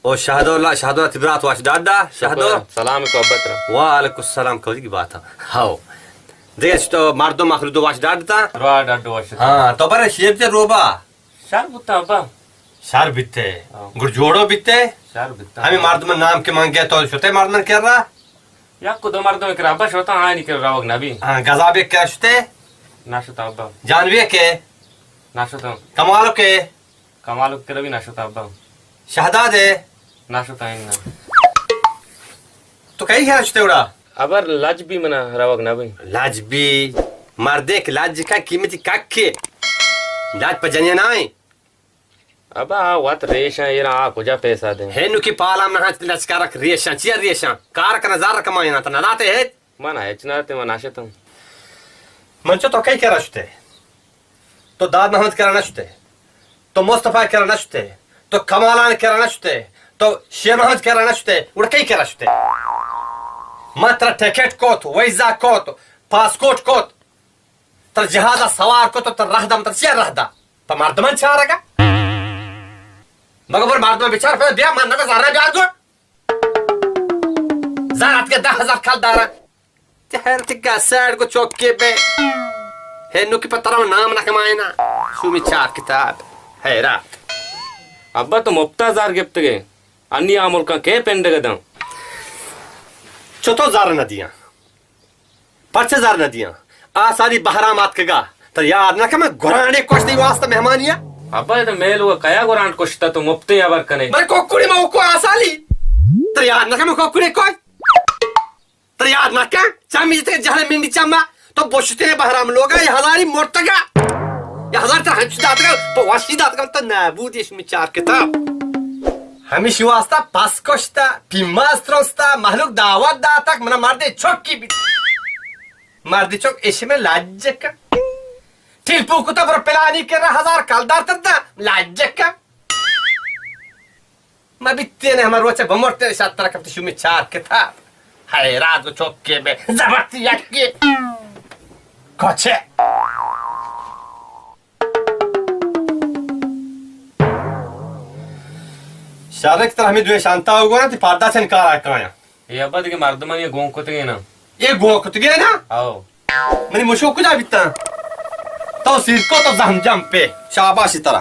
او شہدو اللہ، شہدو اللہ، تئی برات وش ڈاڈا، شہدو۔ شکر، سلام کو ابا ترا۔ وعلیکم السلام، کودی کی بات ہے۔ ہاو۔ دیش تو مردم مخلوق دو وش ڈاڈتا۔ را ڈاڈو وش۔ ہاں، تو برے شیب تے روبا۔ شر بوتا ابا۔ شر بیتے۔ ہاں۔ گڑ جوڑو بیتے۔ شر بیتا۔ ہمیں مردم نام کے منگے تو شتے مردم کر رہا۔ یک کو دو مردم کرا ابا شوتا، آنی کر روگ نبی۔ ہاں، گزابے کیا شتے؟ نہ شتا ابا۔ جانوی کے؟ نہ شتا۔ کمالو کے؟ کمالو کے بھی نہ شتا ابا۔ شہداد ہے؟ نہ شتا انگا۔ تو کئی کیا شتے اڑا؟ ابا لج بی منا روگ نبی۔ لج بی؟ مردے کہ لج کا قیمتی کک کے۔ لج پہ جنیا نہ آئیں۔ ابا، آ وت ریشاں ایراں، آ کجا پیسہ دیں؟ ہینو کی پالام نہ ہنچ لچکارک ریشاں، چیا ریشاں؟ کار کنا زر کمائینا، تو نہ لاتے ہیت؟ من ہچ نہ تے، من نہ شتم۔ من چو تو کئی کرا شتے؟ تو داد محمد کرا نہ شتے؟ تو مصطفی کرا نہ شتے؟ تو کمالان کرا نہ شتے؟ تو شیر محمد کرا نہ شتے؟ اڑ کئی کرا شتے؟ من ترا ٹکٹ کوت، ویزا کوت، پاسپورٹ کوت۔ تر جہازا سوار کت و تر رہ دا، من تر چیا رہ دا؟ پہ مردمان چارگا؟ مگو بر مردمان بچار، پہ بیا من نگو زرہ بیار گو۔ زر اتکے دہ ہزار کل دارا۔ تی حیرت گا سیڈ گو چوکے بے۔ ہے نو کی پہ ترا نام نہ کمائینا۔ شومی چار کتاب۔ حیرات۔ ابا تو مپتا زر گپتگے۔ انی آ ملکاں کے پنڈگ داں؟ چتو زر نہ دیاں؟ پرچہ زر نہ دیاں؟ آ سالی بہرام آتکگا، تر یاد نہ کہ من گرانڈے کشت تئی واسطہ مہمانیا؟ ابا، اے تو میل و کیا گرانڈ کشتا تو مپتے ہبر کنے؟ بلے کوکڑی ما کو آ سالی۔ تر یاد نہ کہ من کوکڑی کوئی؟ تر یاد نہ کہ؟ چمی جتے جہل منڈی چما۔ تو بوشتے بہرام لوگا، یہ ہزاری مرتگا۔ یہ ہزار تر ہنچ داتگا، تو وشی داتگا، تو نابود اش میں چار کتاب۔ ہمیشی واسطہ پس کشتا، پیماز ترستا، مہلوک دعوت داتگ، منا مردے چکی بیت۔ مردے چک اش میں لج کن۔ ٹیلپو کتا پر پلانی کرا ہزار کلدار تدا، لج کن۔ ما بیتین ہما روچ بمرتے شاتر کپت شومی چار کتاب۔ حیرات گو چوکے بے زبرتی یکی۔ کچے۔ شرک تر ہمیں دوی شانتا ہو گو نا، تی پادا چن کار آکایا۔ اے ابا دگہ مردمانی گون کتگے نا۔ اے گون کتگے نا؟ آو۔ منی مشو کجا بیتا؟ تو سیر کو تو زہم جم پہ۔ شاباشی ترا۔